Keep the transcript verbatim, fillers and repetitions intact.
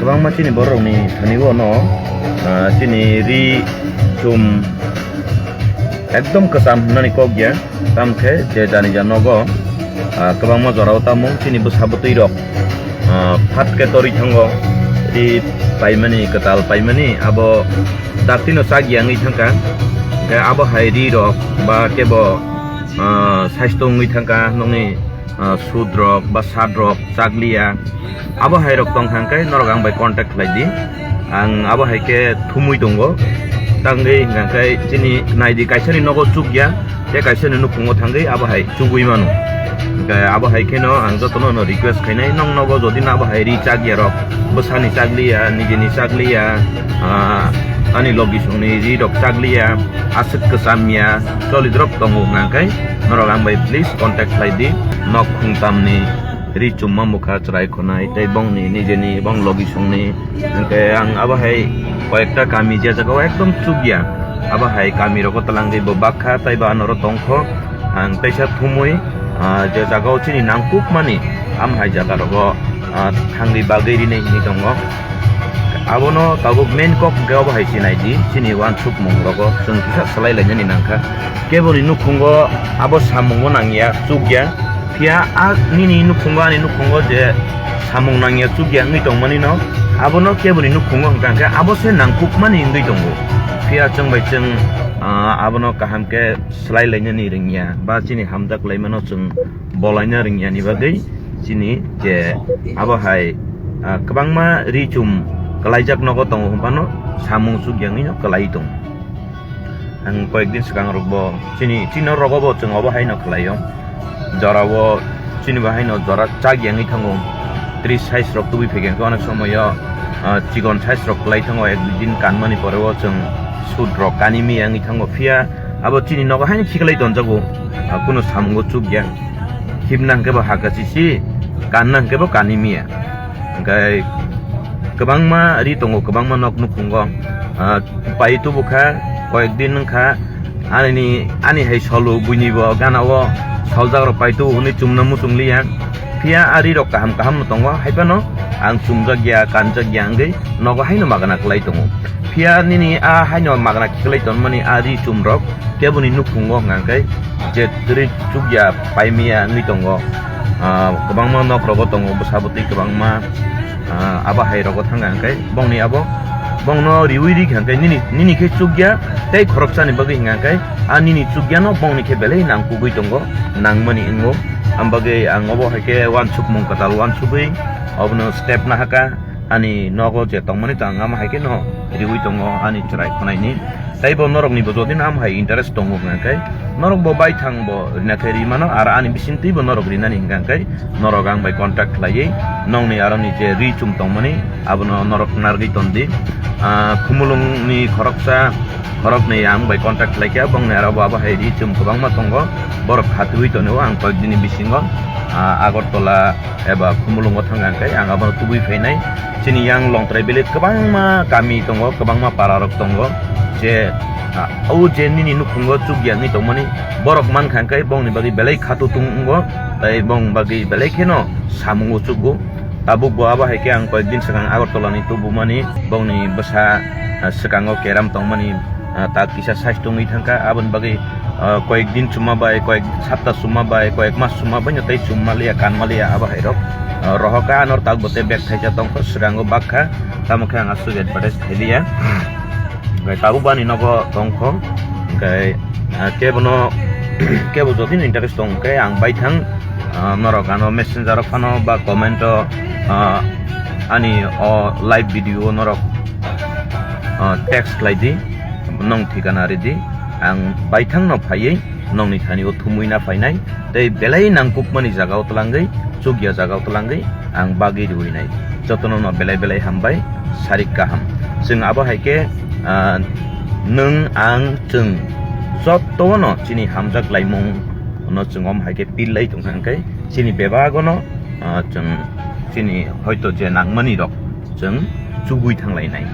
Kwbangma chini borokni thani o no, ah, chini ri chum ekdom kwcham hwnmani kok ya. Tamo khe je jani ja nogo, ah, kwbangma jorao tamo chini bwsa bwtwi rok, ah, phat khe torwi thango, ri paimani, kwtal paimani, abo daktino chak ya wngwi thangkha. Hwnkhe abo hai ri rok ba kebo, ah, saisto wngwi thangkha nokni, ah, sud rok ba sat rok chak liya. Abo hai rok tong kha hwnkhe norok ang bai contact khlai di. Ang abo hai khe thumwi tongo. Tangwi hwnkhe chini nai di, kaisa ni nogo chuk ya, tei kaisa ni nukhungo thangwi abo hai chugwi mano. Hwnkhe abo hai kheno ang jotono no request khainai, nong nogo jodi no abo hai ri chak ya rok, bwsani chak liya, nijini chak liya, ah, ani logi songni ri rok chak liya, aswk kwcham ya, choli drop tongo hwnkhe norok ang bai please contact khlai di. Nok khungtamni ri chumma mukha chwrai khonai tei bongni nijeni bong logi songni. Hwnkhe ang abo hai koyekta kami je jagao ekdom chuk ya, abo hai kami rogo twlangwi bo bakha tei bo anoro tongkho. Ang teisa thumwi, ah, je jagao chini nangkukmani am hai jaga rogo, ah, thangwi bagwi rinai hinwi tongo. Abono tabuk main kok hwnkhe obo hai se nai di, chini uansukmung rogo chwng kisa swlai lainani nangkha. Keboni nukhungo abo samungo nangya, chukya. Phiya a nini nukhungo, ani nukhungo je samung nangya, chukya wngwi tongmani no, abono keboni nukhungo hwnkha hwnkhe abo se nangkukmani wngwi tongo. Phiya chwng bai chwng, ah, abono kaham khe swlai lainani rwngya ba chini hamjak laimano chwng bolaina rwngya ni bagwi chini je abo hai, ah, kwbangma ri chum kwlaijak nogo tongo hwnphano samung chukya wngwi no kwlai tongo. Ang koyek din swkang rok bo chini, chini rogo bo chwng obo hai no khlai o. Jora o chini bo hai no jora chak ya wngwi thango. Tris size rok tubui phai khe onek somoyo, ah, chikon size rok kwlai thango, ek dui din kanmani pore o chwng sud rok kani mi ya wngwi thango. Phiya abo chini nogo hai no khiklai tonjago, ah, kunu samungo chuk ya. Himna hwnkhe bo hakha chisi, kanna hwnkhe bo kani mi ya. Hwnkhe kwbangma ri tongo, kwbangma nok nukhungo, ah, pai tubu kha, koyek din wng kha, ani, ani hai solo buini bo gana o soljak rok pai tubu hwnwi chumna muchung liya. Phiya a ri rok kaham kaham no tongo, hai phano ang chumjak ya, kanjak ya wngwi nogo hai no magana kwlai tongo. Phiya nini a hai no magana khiklai tonmani a ri chum rok keboni nukhungo hwnkha khe je ri chuk ya, pai mi ya wngwi tongo. Ah, kwbangma nok rogo tongo, bwsa bwtwi kwbangma. Ah, abo hai rogo thang kha hwnkhe bongni abo, bongno riui ri kha hwnkhe nini, nini khe chukya tei khoroksani bagwi hwnkha hwnkhe a nini chukyano bongni khe belai nangkukgwi tongo, nangmani wngo. Am bagwi ang obo hai khe uansukmung kwtal uansugwi obono step nahaka, ani nogo je tongmani tang amo hai khe no riui tongo ani chwrai khonaini. Tei bo norokni bo jodi no amo hai interest tongo hwnkha khe norok bo baithang bo rina khe ri mano, aro ani bisingtwi bo norok rinani hwnkha khe norok ang bai contact khlaiwi nongni aroni je ri chum tongmani abono norok narwgwi ton di. Ah, Khumulungni khoroksa khoroknwi ang bai contact khlai kha, bongni aro bo abo hai ri chum kwbangma tongo, borok khatwi tongo ang koyek dini bisingo, ah, Agartala eba Khumulungo thang kha hwnkhe ang abono tubui phainai. Chini yang Longtrai village kwbangma kami tongo, kwbangma para rok tongo, je, ah, o je nini nukhungo chukya wngwi tongmani borok mankha hwnkhe bongni bagwi belai khatu tung wngo, tei bong bagwi belai kheno samungo chukgo. Tabuk bo abo hai khe ang koyek din swkang Agartala ni tubumani, bongni bwsa, ah, swkango keram tongmani, ah, tak kisa size tongwi thangkha, aboni bagwi, ah, koyek din chumma bai, koyek sapta chumma bai, koyek mas chumma bai no tei chumma liya, kanma liya abo hai rok. Ah, rohor kha anor tak bo tei bag thaisa tongkha, swkango bak kha, tamo khe ang aswk advertise khai liya. Hwnkhe tabuk bo ani nogo tongkho, hwnkhe, ah, kebono, kebo jodi no interest tong khe ang baithang, ah, norok ano messenger o phano ba comment o, ah, ani o live video o norok, ah, text khlai di, nong thikana ri di, ang baithang no phaiwi nongni thani o thumwi na phainai, tei belai nangkukmani jaga o twlangwi, chukya jaga o twlangwi ang bagwi riwi nai. Jotono no belai belai hambai, sarik kaham. Chwng abo hai khe, ah, nwng, ang, chwng jotono chini hamjak laimung no chwng om hai khe pil lai tong kha hwnkhe chini bebago no, ah, chwng chini hoito je nangmani rok chwng chugui thang lai nai.